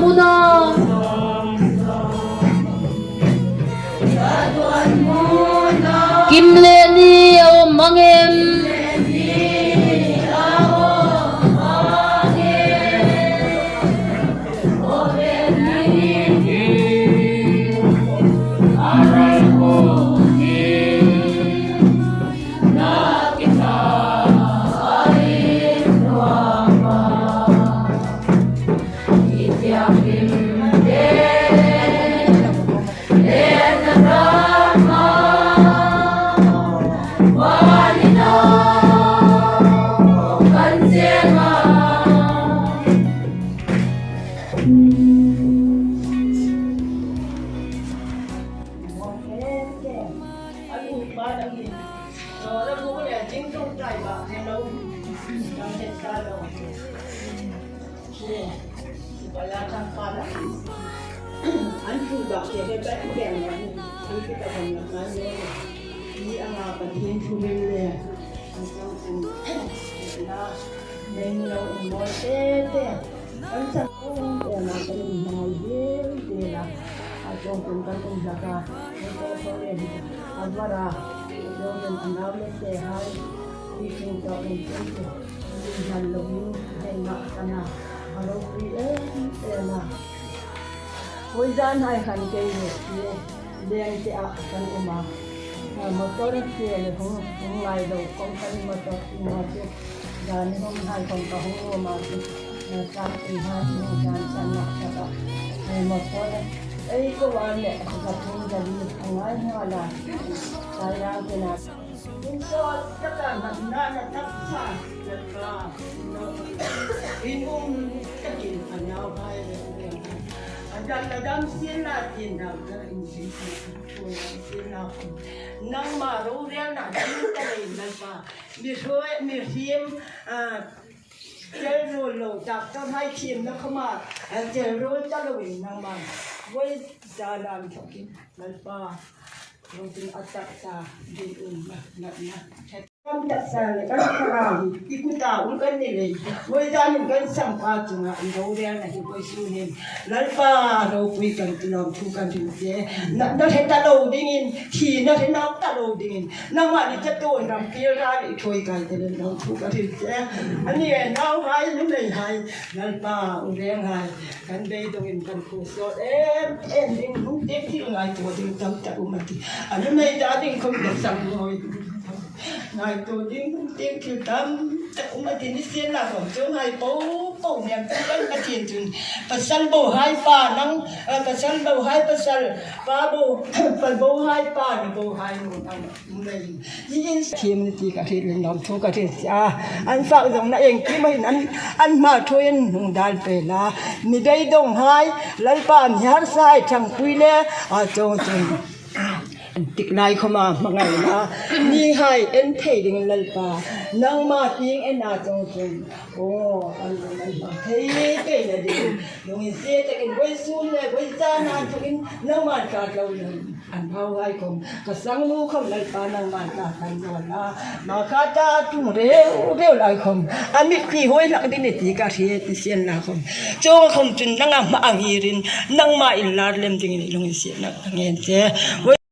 hmuna. Kim leh ni a awm ang em?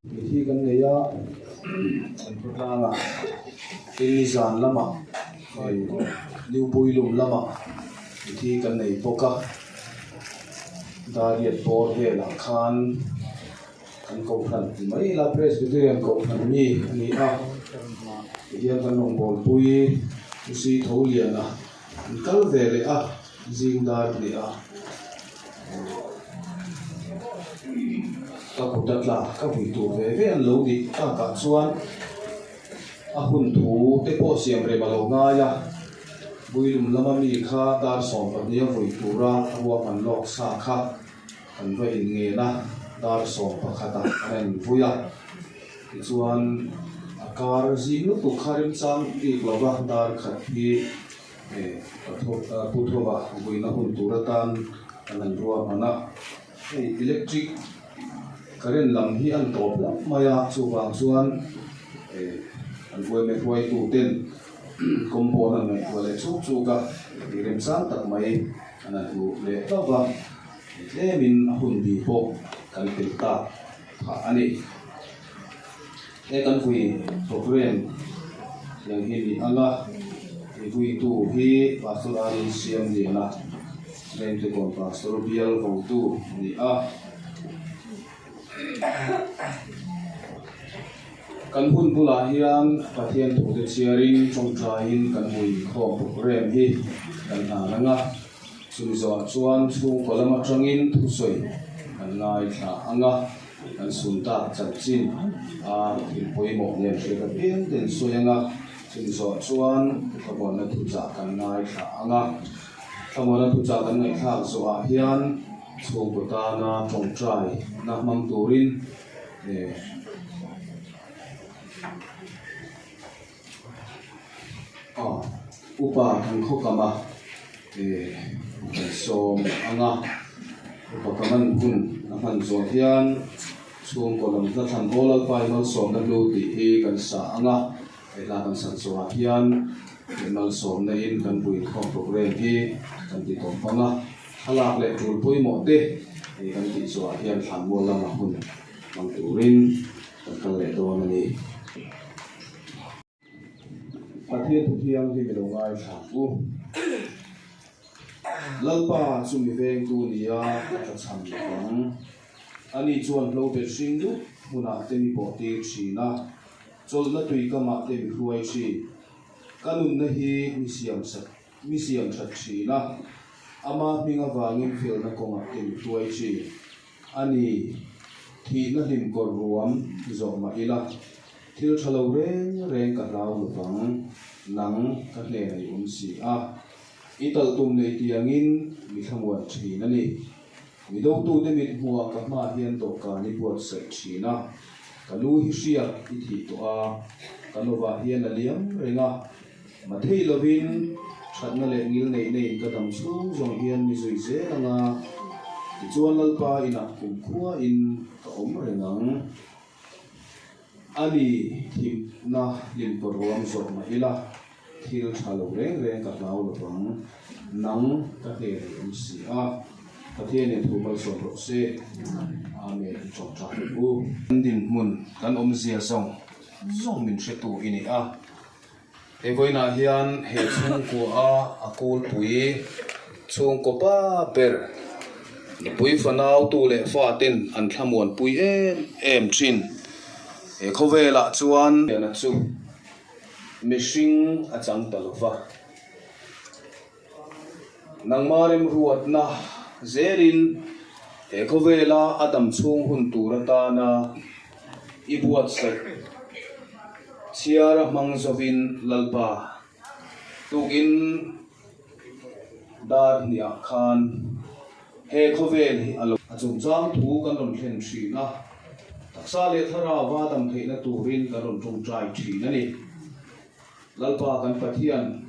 Mithi kan nei a, kan khawtlangah Tingni zan lamah Liupuilum lamah mithi kan nei bawk a, Dariat bawr velah khan kan kohhran ti mai ila Presbyterian kohhran mi a ni a, tihian kan rawngbawlpui Usi Tholiana an kal ve leh a, zing dar hnih a ka kut a tla ka vui tur ve ve an lo nih takah chuan a hun thu te pawh siam rem a lo ngai a, Builum lama mi kha dar 12 a vui tura a ruahman lawk sa kha kan va inngen a, dar 11 ah kan a invui a, tichuan a kar zing lutuk kha remchang bik lova dar khat hi Pu Thova vuina hun tur atan kan han ruahman a, hei electric current lam hi an tawp hlauh mai a, chuvang chuan an uaime hruaitu ten compound an ngaihtuah leh chuk chuk a, tih remchang tak mai an han hmu leh hlauh va. Tlemin a hun bi pawh kan pel tak phah a ni. He kan vui programme tiang hi ni anga i vuitu hi Pastor Arun Siamliana, Rengtekawn Pastor bial votu a ni a. Kan hun bulah hian Pathian thute chhiarin tawngtaiin kan vui inkhawm programme hi kan hlan anga. Chumi zawhah chuan chhungkaw lam atangin thusawi kan ngaithla ang a, kan sun tak chanchin a thil pawimawh nen hriat apiang te an sawi ang a, chumi zawhah chuan thlamuanna thuchah kan ngaithla ang a. Thlamuanna thuchah kan ngaihthlak zawhah hian chhungkaw tana tawngtai na hmang turin eh. Aw, upa kan khawkam a, eh kan sawm ang a, upa ka man hun a hman zawh hian chhungkaw lam hla thlan aw Lalpa i malsawmna hlu tih hi kan sa ang a, he hla kan sak zawhah hian he malsawmna in kan puikhawm programme hi kan ti tawp ang a, thlalak leh tul pawimawh te hei kan tih zawhah hian thlanmual lama hun hmang turin kan kal leh dawn a ni. Pathian thu thianghlim i lo ngaithla ang u. Lalpa chu mi vengtu nia a tla chhan lo vang. Ani chuan hlo bet hring dup hmunah te mi pawh tir thin a, chawlhna tui kamah te mi hruai thin. Ka nunna hi mi siam sak mi siam that thin a, ama hming avangin felna kawngah te mi hruai thin. A ni, thihna hlim kawr ruam zawh mah ila, thil tha lo reng reng ka hlau lo vang, nang ka hnenah i awm si a. I talh tum nei tiangin mi thlamuan thin a ni. Mi dotute mit hmuhah ka hmaah hian dawhkan i buatsaih thin a, ka lu hi hriak i thih tawh a, ka lovah hian a liam reng a. Mathei lovin thatna leh ngil neih neiin ka dam chhung zawng hian mi zui zel ang a, tichuan Lalpa inah kumkhuain ka awm reng ang. A ni, thimna hlimkaw ruam zawh mah ila, thil tha lo reng reng ka hlau lo vang, nang ka hnen i awm si a. Pathianin thu malsawm rawh se. Amen. I tawngtai ang u. Kan dinhmun, kan awmzia zawng zawng min hretu i ni a. He vawiinah hian he chhungkua a a kulpui chhungkaw pa ber nupui fanau tu leh fa ten an thlamuanpui em em thin. He khawvelah chuan Liana chu mihring a chang ta lova, nangma remruatna zelin he khawvela a dam chhung hun tur atana i buatsaih chhiara hmang zawin Lalpa tukin dar hniah khan he khawvel hi a lo A chungchang thu kan rawn thlen thin a, taksa leh thlarauva dam theihna turin kan rawn tawngtai thin a ni. Lalpa kan Pathian.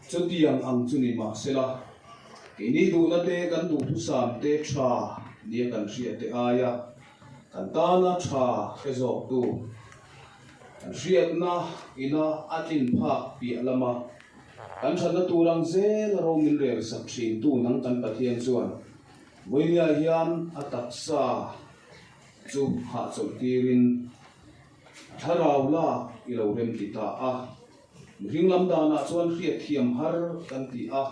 Chutiang ang chu ni mahsela, keini duhna te kan duhthusam te tha nia kan hriat te aia kan tana tha hre zawktu kan hriatna ina a tlin phak piah lama kan thatna tur ang zel a ro min rel sak thintu nang kan Pathian chuan vawinia hian a taksa chu hahchawlh tirin a thlarau lak i lo remti ta a. Mihring lam danah chuan hriatthiam har kan ti a,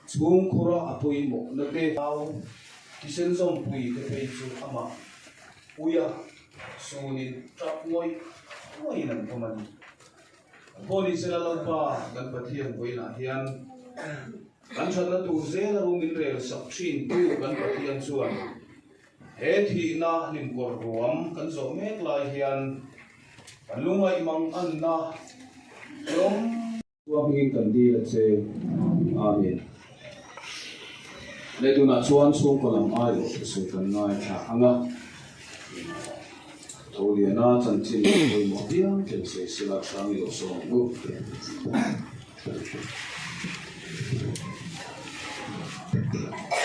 chhungkhura a pawimawhna te, nau thisen zawmpui te phei chu amah puia sunin tap ngawih ngawihin an awm a ni. Kan pawh ni sela Lalpa kan Pathian vawiinah hian kan thatna tur zela ru min rel sak thin tu kan Pathian chuan he thihna hlimkawr ruam kan zawh mek lai hian Kan lungaih mang anna hlawm. Khua hmingin kan dil a che. Amen. Leh tunah chuan chhungkaw lam aiawh thusawi kan ngaithla ang a. Tholiana chanchin leh pawimawh viau tlem sawi sela hrang i lo sawm ang u.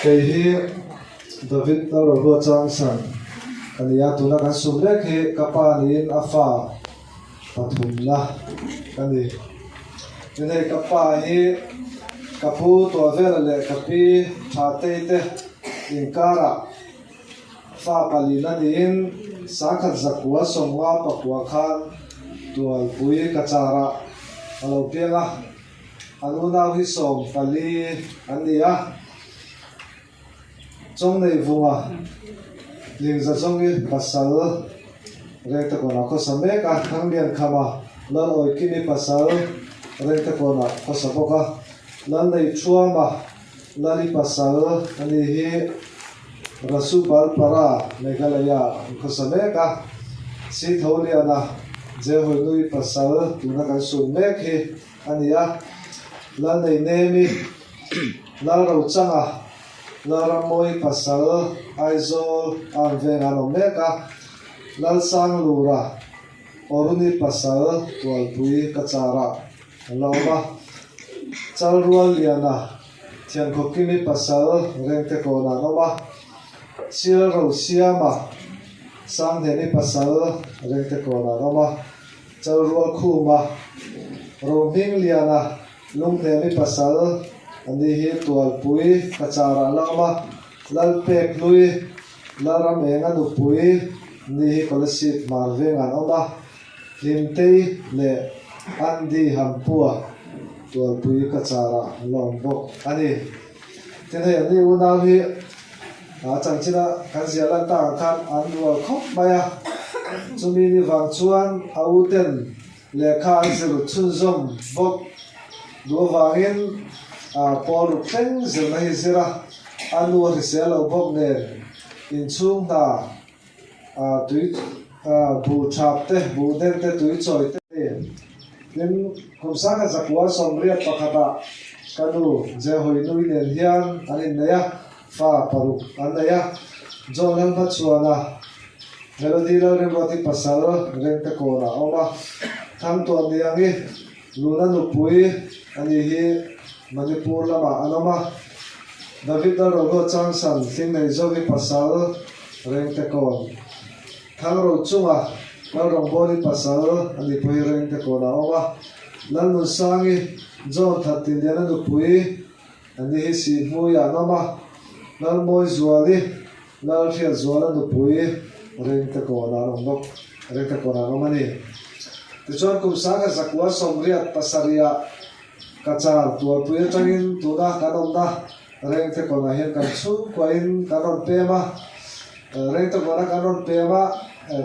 Kei hi David Lalrohlua Changsan ka ni a, tuna kan sum mek hi ka pa niin a fa pathumna ka ni. Tin hei ka pa hi ka pu Tuahvela leh ka pi Thatei te. inkarah fa palina niin 1959 khan Tualpui Kacharah a lo piang a, an unau hi 14 an ni a. Chawngneivunga Lingzazawngi pasal Rengtakawnah khawsa mek a, Thangliankhama Lalawikimi pasal Rengtakawnah khawsa bawk a, Lalneihthuama Lali pasal a ni hi Rasubalpara, Meghalaya an khawsa mek a, Sitholiana Jehonui pasal tuna kan sun mek hi a ni a, Lalneinemi, Lalrochanga, Lalrammawi pasal Aizawl a an veng an awm mek a, Lalsanglura, Oruni pasal Tualpui Kacharah an la awm a, Chalrualliana, Thiankhawkimi pasal Rengtekawnah an awm a, Sialrosiama, Sanghnemi pasal Rengtekawnah an awm a. Chalrualkhuma, Rohmingliana, Lunghnemi pasal a ni hi Tualpui Kacharah la awm a, Lalpek hlui, Lalramenga nupui ni hi Kolasib hmar vengah an awm a, Hlimtei leh Andy Hampua Tualpui Kacharah an la awm bawk a ni. Tin hei an ni unau hi a chanchina kan ziah lan tak ang khan an rual khawp mai a, chumi ni vang chuan a u ten lehkha an zir chhunzawm bawk duh avangin pawl ruk thleng zirna hi zir a, a nu a hrisel lo bawk nen inchhung hna tui buh thap te, buh den te, tui chawi te. Tin, kum 1981 ah ka nu Jehoy nui nen hian an innei a, fa paruk an nei a. John Lalhmachhuana, Melody Lalrimruati pasal Rengtekawnah a awm a, Thangtuan Niangi Luna nupui a nih hi Manipur lamah an awm a. David Lalrohlua Changsan Hlingneizovi pasal Rengtekawn. Thangro chunga Lalrawngbawli pasal a nipui Rengtekawnah a awm a, Lalnunsangi, John Thattinliana nupui a ni hi Sihhmuiah an awm a, Lalmawizuali, Lalhriatzuala nupui Rengtekawnah an awm bawk, Rengtekawnah an awm a ni. Tichuan kum 1987ah Cachar Tualpui atangin tuna kan awmna Rengtekawnah hian kan chhungkuain kan rawn pem a, Rengtekawnah kan rawn pem a,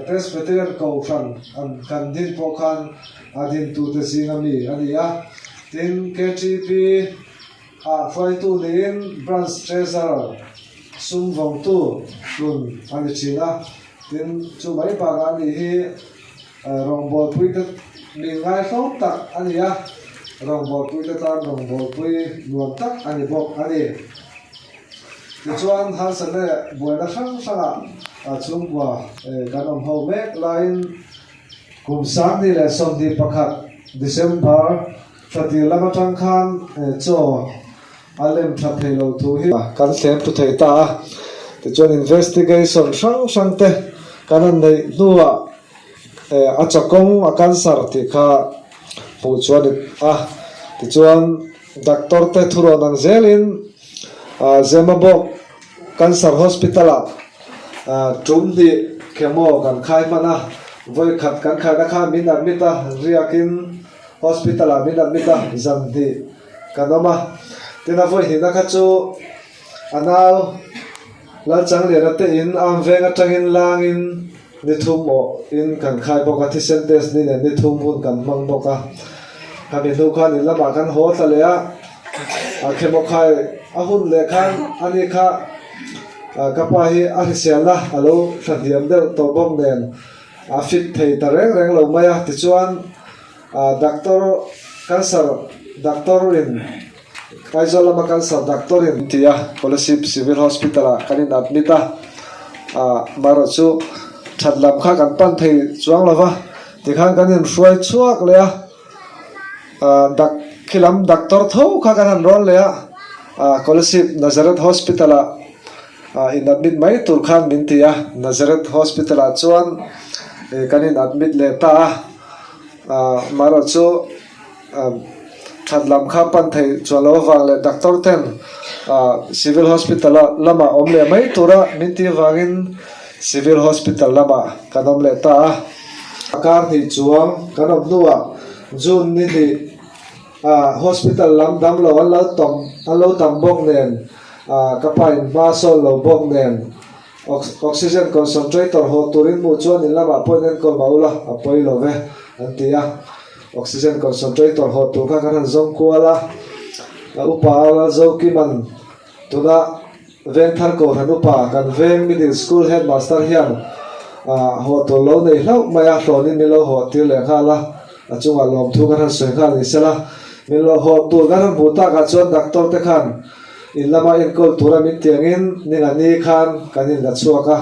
Presbyterian Kohhran an kan din pawh khan a dintute zinga mi a ni a. Tin, KTP ah hruaitu niin Branch Treasurer sum vawngtu hlun a ni thin a. Tin, chu mai bakah a nih hi Rawngbawlpuite mi ngaihhlawm tak a ni a, rawngbawlpuite tan rawngbawlpui nuam tak a ni bawk a ni. Tichuan, harsatna leh buaina hrang hrangah chhungkua kan awm ho mek laiin kum 2021 December thla tir lam atang khan chaw a lem tha thei lo thu hi kan thlem thu thei ta a. Tichuan investigation hrang hrang te kan han neih hnuah a chawkawng a cancer tih kha hmuh chu a ni a. Tichuan doctor te thurawn ang zelin Zemabawk Cancer Hospital ah tum hnih chemo kan khai hman a, vawikhat kan khaina kha min admit a, riakin hospital ah min admit a, zan hnih Kan awm a, tin a vawi hnihna kha chu a nau Lalchangliana te in am veng atangin langin ni thum awh in kan khai bawk a, thisen test ni nen ni thum hun kan hmang bawk a. Khami hnu khan in lamah kan haw thla leh a, a khemaw khai a hun leh khan ani kha ka pa hi a hriselna a lo thlahniam deuh tawh bawk nen a fit thei ta reng reng lo mai a, tichuan Doctor cancer doctor in Aizawl lama cancer doctor in ti a Kolasib Civil Hospital ah kan in admit a amaherawh chu that lam kha kan pan thei chuang lo va tikhan kan in hruai chhuak leh a dak khi lam doctor tho kha kan han rawn leh a Kolasib Nazareth Hospital ah in admit mai tur khan min ti a Nazareth Hospital ah chuan kan in admit leh ta a. Amaherawh chu that lam kha pan thei chuan lo avang leh doctor ten Civil Hospital a lamah awm leh mai tura min tih vangin Civil Hospital lamah kan awm leh ta a. A kar hnih chuang kan awm hnuah June ni hnih Hospital lam damlo an lo tawm an lo tam bawk nen ka pa in hma sawn lo bawk nen Oxygen concentrator haw turin hmuh chuan in lamah pawh in enkawl mah ula a pawi lo ve an ti a. Oxygen concentrator haw tur kha kan han zawng kual a, a upa Lalzokiman tuna Vengthar Kohhran upa kan veng middle school headmaster hian haw tur lo nei hlauh mai a, hlawnin min lo haw tir leh nghal a, a chungah lawmthu kan han sawi nghal ni sela, min lo haw tur kan han hmuh takah chuan doctor te khan In lama enkawl tura min tiangin ningani khan kan inla chhuak a,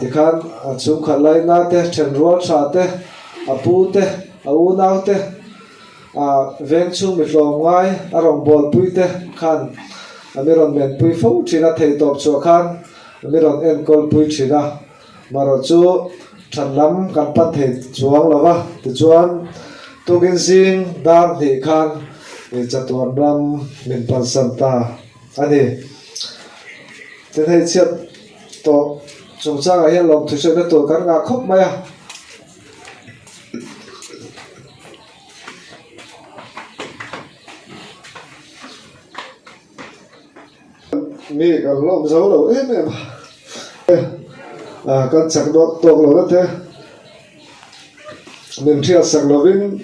tikhan a chhungkhat laina te, thenrual tha te, a pu te, a unau te, a vengchhung mi tlawmngai a rawngbawlpui te khan a mi rawn menpui fo thin a, theihtawp chhuah khan a mi rawn enkawlpui thin a. Marawh chu that lam kan pan thei chuang lo va, tichuan tukin zing dar hnih khan chatuan ram min pansan ta a ni. Tin hei chhiat tawh chungchangah hian lawmthu hriatna tur kan ngah khawp mai a. Mi kan hlawm zo lo em em a, kan chak dawt tawk lo na te min hriat sak lovin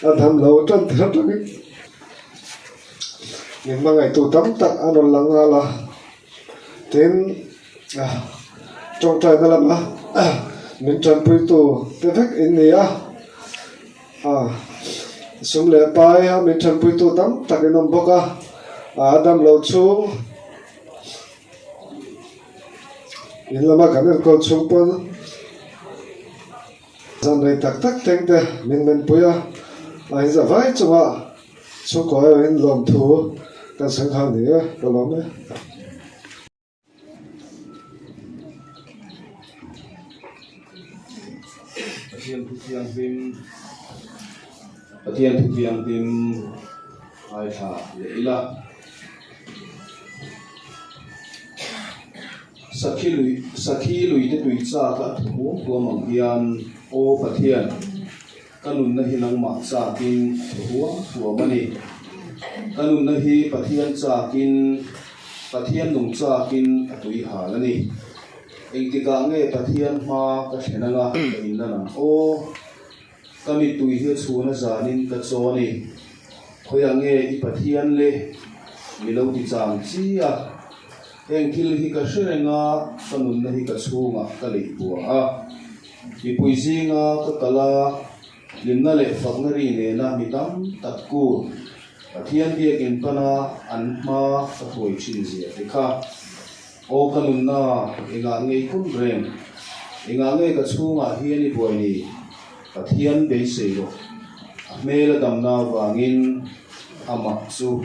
a dam lo tan tir atangin min hmangaihtu tam tak an rawn lang nghal a, tin tawngtaina lama min tanpuitu te vek in ni a. A sum leh pai a min thenpuitu tam tak in awm bawk a, a damlo chhung in lama kan enkawl chhung pawn zan rei tak tak thleng te min menpui a, a inzah vai chunga chhungkaw erawhin lawmthu kan sawi nghal ni e ka lawm e. Pathian thu thianghlim Pathian thu thianghlim ngaithla leh ila Sakhi lui Sakhi lui te tui chak a thu huam huam ang hian Aw Pathian ka nunna hi nangmah chakin a thu huam huam a ni. Ka nunna hi Pathian chakin Pathian nung chakin a tui hal a ni. Engtikah nge Pathian hma ka thlen anga ka inlan ang aw? Ka mittui hi a chhun a zanin ka chaw a ni. Khawiah nge i Pathian le? Mi lo ti chang chi a. Heng thil hi ka hre reng a, ka nunna hi ka chhungah ka leih bua a. Mipui zinga ka kal a, hlimna leh fakna ri nena mi tam tak kur Pathian biakin pana an hma ka hruai thin zia te kha. Aw ka nunna, engah nge i kun reng? Engah nge ka chhungah hian i buai ni? Pathian beisei rawh. A hmel a damna avangin amah chu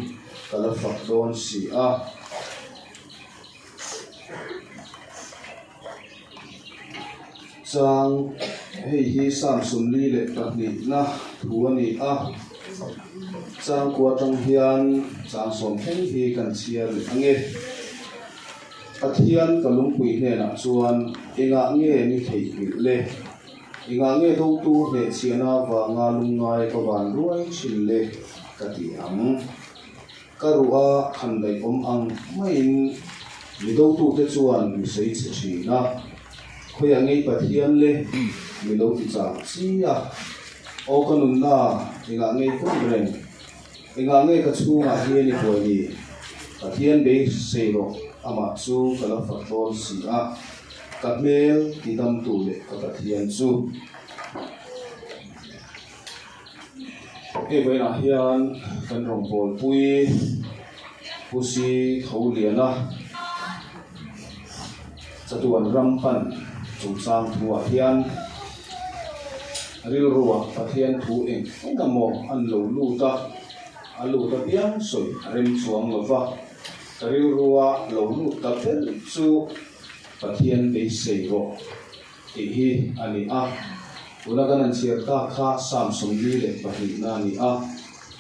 ka la fak dawn si a. Chang, hei hi Psalm 42na thu a ni a, chang kua atang hian chang sawm thleng hi kan chhiar leh ang e. Pathian ka lungpui hnenah chuan engah nge ni theihnghilh le? Engah nge dotu hnehchhiahna avanga lungngai ka van ruai thin le? ka ti ang. Ka ruh a khan daih awm ang maiin mi dotute chuan mi sawi chhe thin a, khawiah ngei Pathian le mi lo ti chang chi a, aw ka nunna engah ngei pawn reng, engah nge ka chhungah hian i buai ni, Pathian beisei rawh amah chu ka la fak dawn si a, ka hmel tidamtu leh ka Pathian chu. Hei vawiinah hian kan rawngbawlpui Pu Si Tho Liana chatuan ram pan chungchang thuah hian rilruah Pathian thu eng eng emaw an lo lut a, a lut apiang sawi a rem chuang lo va, ka rilrua lo lut ta ber chu Pathian beisei rawh. Tih hi a ni a. Tuna kan han chhiar tak kha Psalm 42 na a ni a.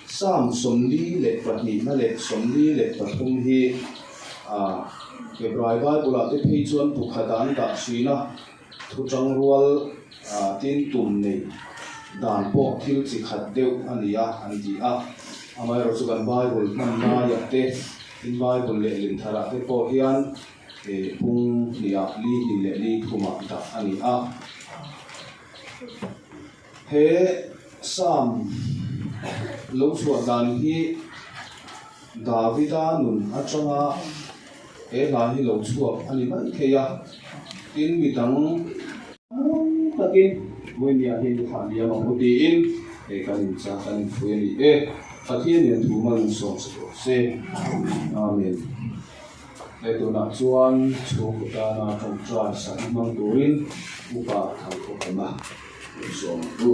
Psalm 42 na leh 43 hi Hebrai Bible-ah te phei chuan bu khatah an dah thin a, thu tangrual tin tum nei dan pawh thil chi khat deuh a ni a an ti a. Amaherawhchu kan Bible hman laiah te, tin Bible lehlin tharah te pawh hian pung hniah li hnih leh li thumah dah a ni a. He Psalm lo chhuah dan hi Davida nun atanga he hla hi lo chhuak a ni mai thei a, tin mi dang hmun takin Vawinia hian i thlah liam ang u tiin he kan incha kan inphui a ni e. Pathian hian thu hmang in sawm sa tawh se. Amen. He tunah chuan chhungkaw tana tawngtai sak hmang turin upa Thangkhawkama in sawm ang u.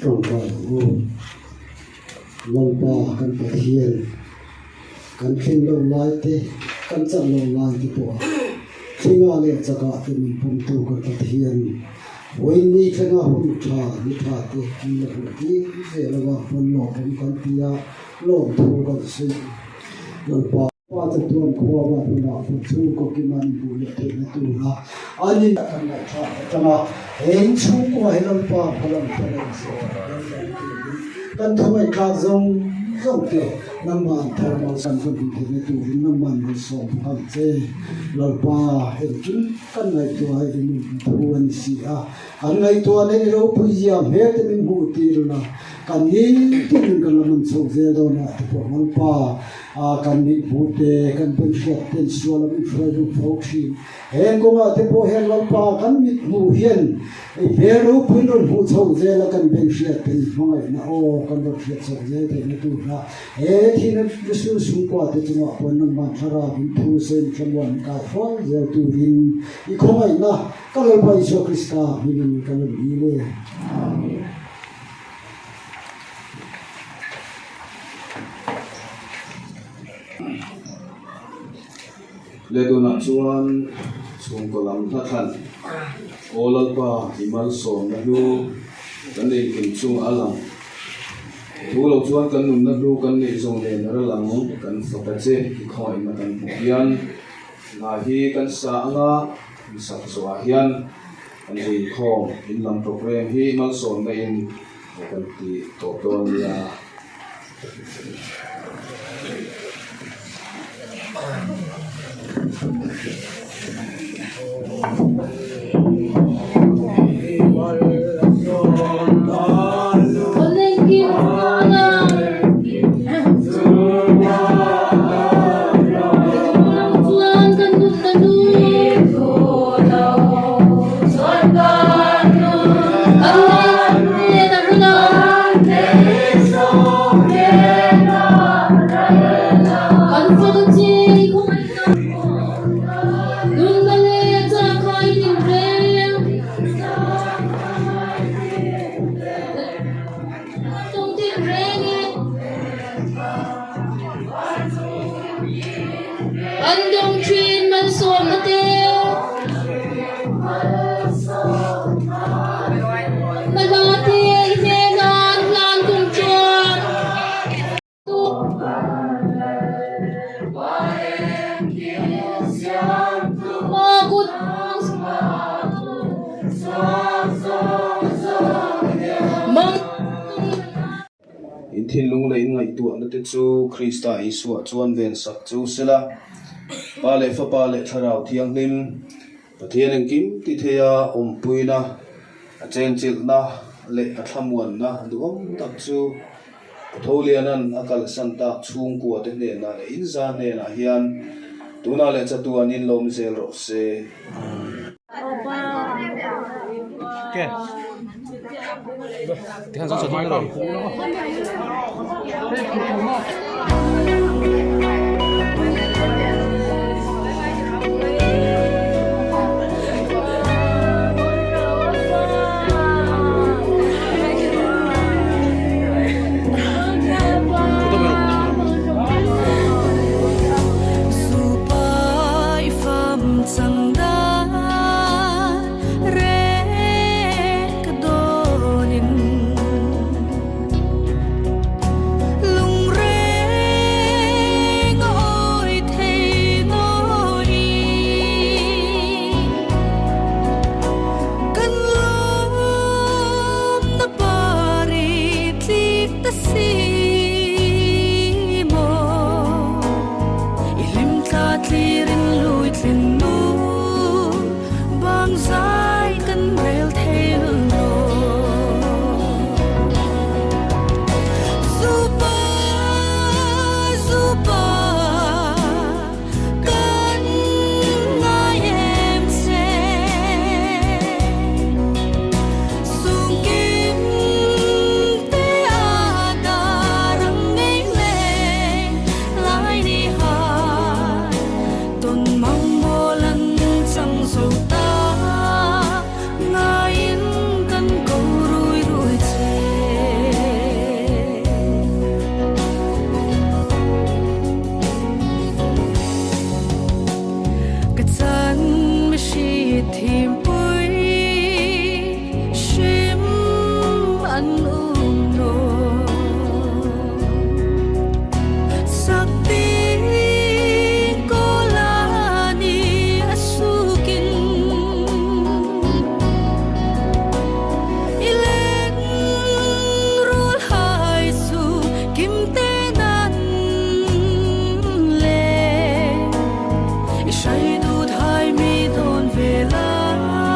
Tawngtai ang u. Lalpa kan Pathian, kan thleng lo lai te, kan chak lo lai te pawh a thlenga leh chakah te min pawmtu kan Pathian, vawiin thlenga hun tha ni tha te min la hmuh tir zel avang pawn lawmawm kan ti a, lawmthu kan sawi ang. Lalpa. Pa chatuan khua va hmunah pawh chhungkaw kima an hmuh leh theihna tura an in kan ngaihthlak atanga he in chhungkua hi Lalpa hmalam pana inzir thar zel dan turin kan thu ngaihthlak zawng zawng te nangmah an thar malsawm kan hmuh theihna turin nangmah an malsawm bawk ang che. Lalpa engkim kan ngaihtuah hi i nun thu a ni si a, kan ngaihtuahna i ropui zia hmel te min hmuh tir la, kan nitin kan la man chhoh zel dawn ah te pawh Lalpa A kan nih hmuh te, kan beng hriat ten sual a min hruai lut fo thin. Heng kawngah te pawh hian Lalpa kan mit hmuh hian i hmel ropui rawn hmuh chho zel a, kan beng hriat te i hmangaihna aw kan rawn hriat chhoh zel theihna tur kha he thihna lusun chhungkua te chungah pawh nangman thlarau in thu sawiin thlamuan kai hruai zel turin i khawngaihna ka Lalpa Isua Krista hmingin ka rawn dil e. Amen. Le tunah chuan chhungkaw lam hla thlan Aw Lalpa i malsawmna hlu kan engkim chungah a lang. Thu lo chuan kan nunna hlu kan neih zawng nen a ral ang kan fak a che i khawngaihna kan hmuh hian hna hi kan sa anga insak zawhah hian kan inkhawm inlam program hi malsawmna in Kan ti tawh dawn nia. An dawng thin malsawmna te. Na hla te i hnena an hlan tum chuan. In thinlung leh in ngaihtuahna te chu Krista Isua chuan vensak chu sela, Pa leh Fapa leh Thlarau Thianghlim, Pathian engkim ti theia awmpuina, a chenchilhna leh a thlamuanna duhawm tak chu Patholianan a kalsan tak chhungkua te hnenah leh inza hnenah hian tunah leh chatuan in lawm zel rawh se. Thimpui hrim an um lo. Sakti kolani asukin I len rul hai su kim te nan le I hrai du thai mi don ve lai.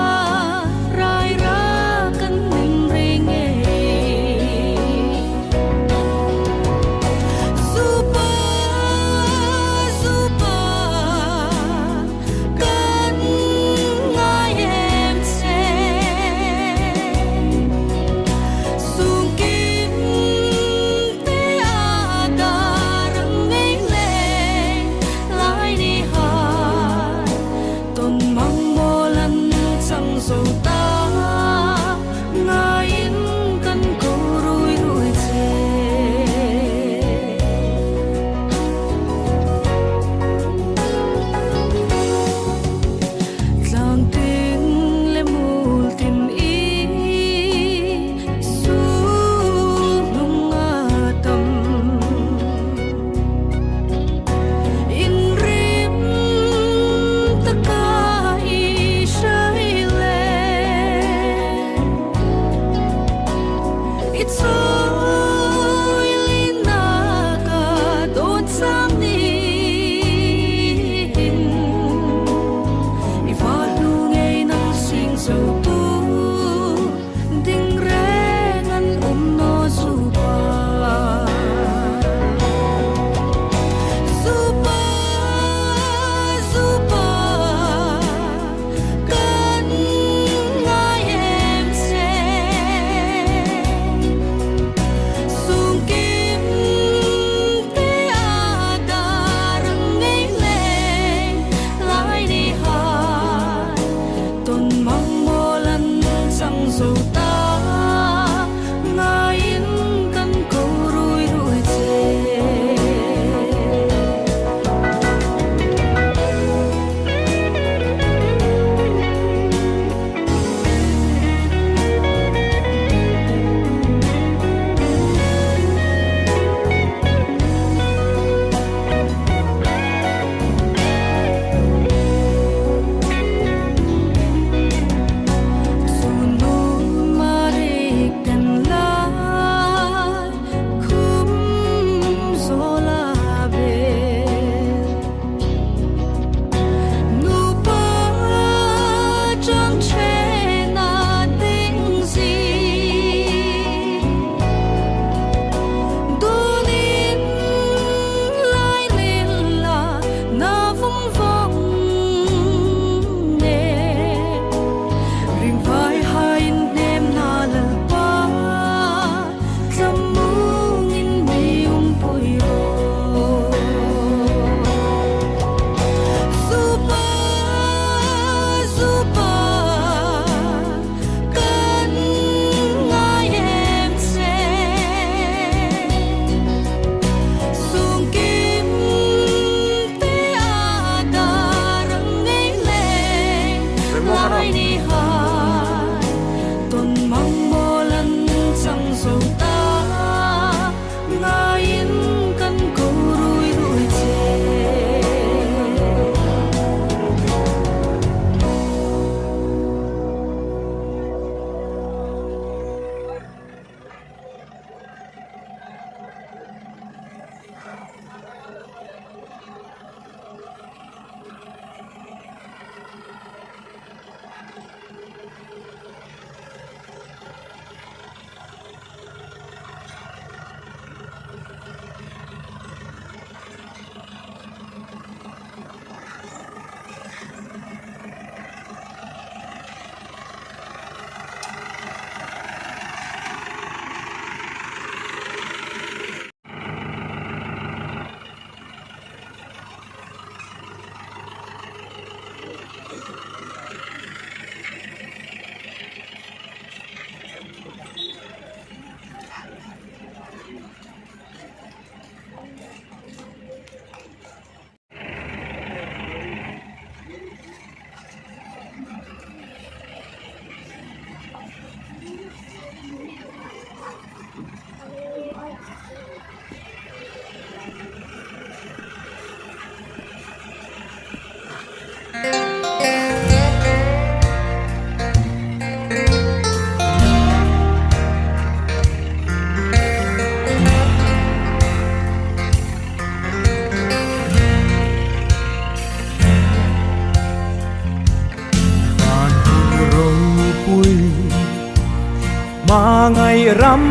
Mangai ram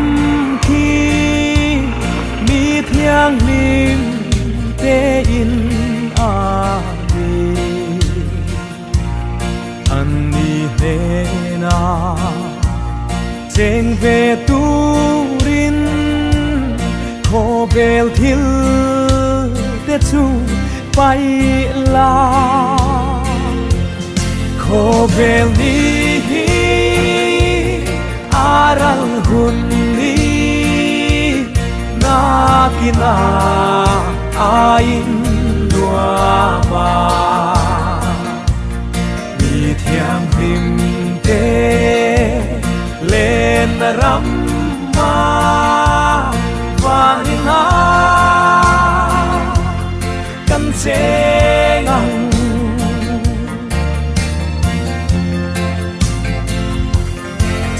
khi mi thianghlim te in a ni. An ni hnena cheng ve turin khawvel thil te chu paih la. Khawvel ni hi a ral hun ni nakina a in nuam a. Mi thianghlim te len ram a vanin a kan cheng ang.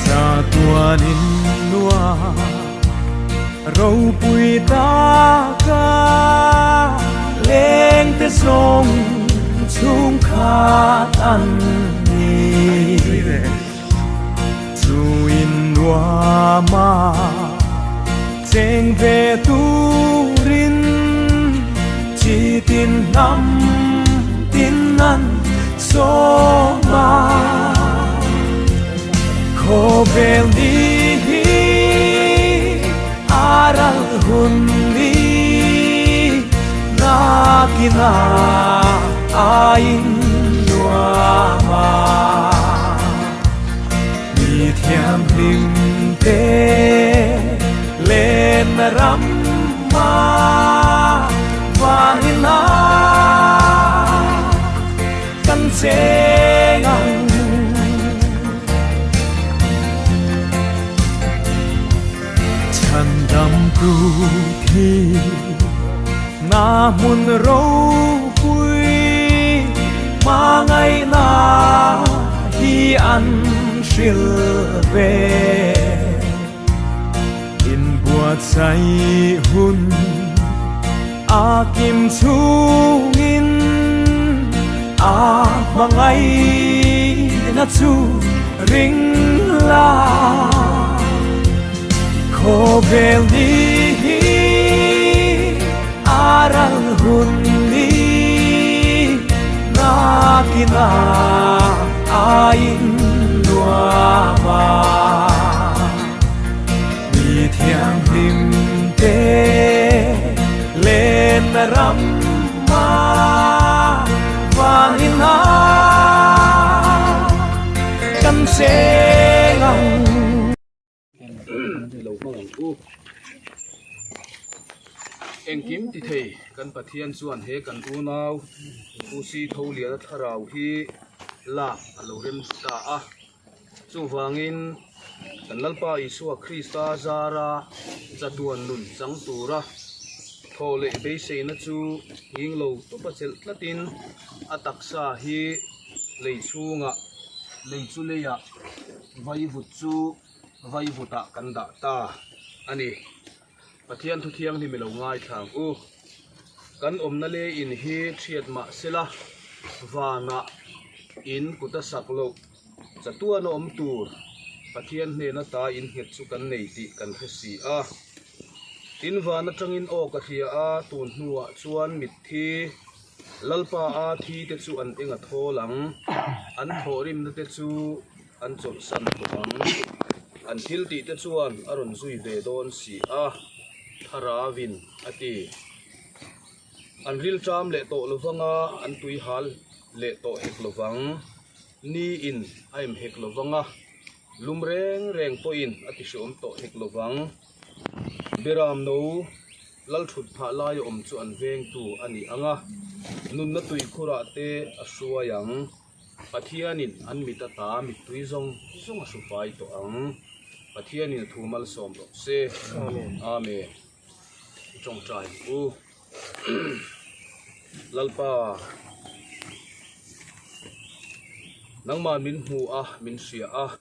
Chatuanin nua ropui taka lengte zawng chhungkhat an ni. Chu in nuama cheng ve turin chi tin hnam tin an sawm a. Khawvel ni hi a ral hun ni nakina a in nuam a. Mi thianghlim te len ram a vanin a kan cheng ang. Chhandam tu thi na hmun ropui hmangaihna hi an hril ve. Inbuatsaih hun a kim chhungin a hmangaihna chu ring la. Khawvel ni hi a ral hun ni nakina a in nuam a. Mi thianghlim te len ram a vanin a kan cheng ang. Lo hmang ang u. Engkim ti thei kan Pathian chuan he kan unau Pu Si Tho Liana thlarau hi lak a lo rem ta a. Chuvangin kan Lalpa Isua Krista zara chatuan nun chang tura thaw leh beiseina chu nghing lo tawpa chelh tlatin a taksa hi lei chhungah lei chu leiah vaivut chu vaivutah kan dah ta a ni. Pathian thu thianghlim i lo ngaithla ang u. Kan awmna lei in hi thiat mah sela, vanah in kut a sak loh chatuan a awm tur Pathian hnen ata in nghet chu kan nei tih kan hre si a. Tin van atangin aw ka hria a, tun hnuah chuan mitthi Lalpa a thi te chu an eng a thawl ang, an thawhrimna te chu an chawlhsan tawh ang. An thil tih te chuan a rawn zui ve dawn si a, Tharavin a ti. An rilṭam leh tawh lovang a, an tui hal leh tawh hek lovang. Ni in a em hek lovang a, lum reng reng pawhin a ti hreawm tawh hek lovang. Beram no Lal thut phah laia awm chu an vengtu a ni ang a, nunna tuikhurah te a hruai ang. Pathianin an mit ata mittui zawng zawng a hrufai tawh ang. Pathianin a thu malsawm rawh se. Amen. I tawngtai ang u. Lalpa, nangmah min hmu a, min hria a.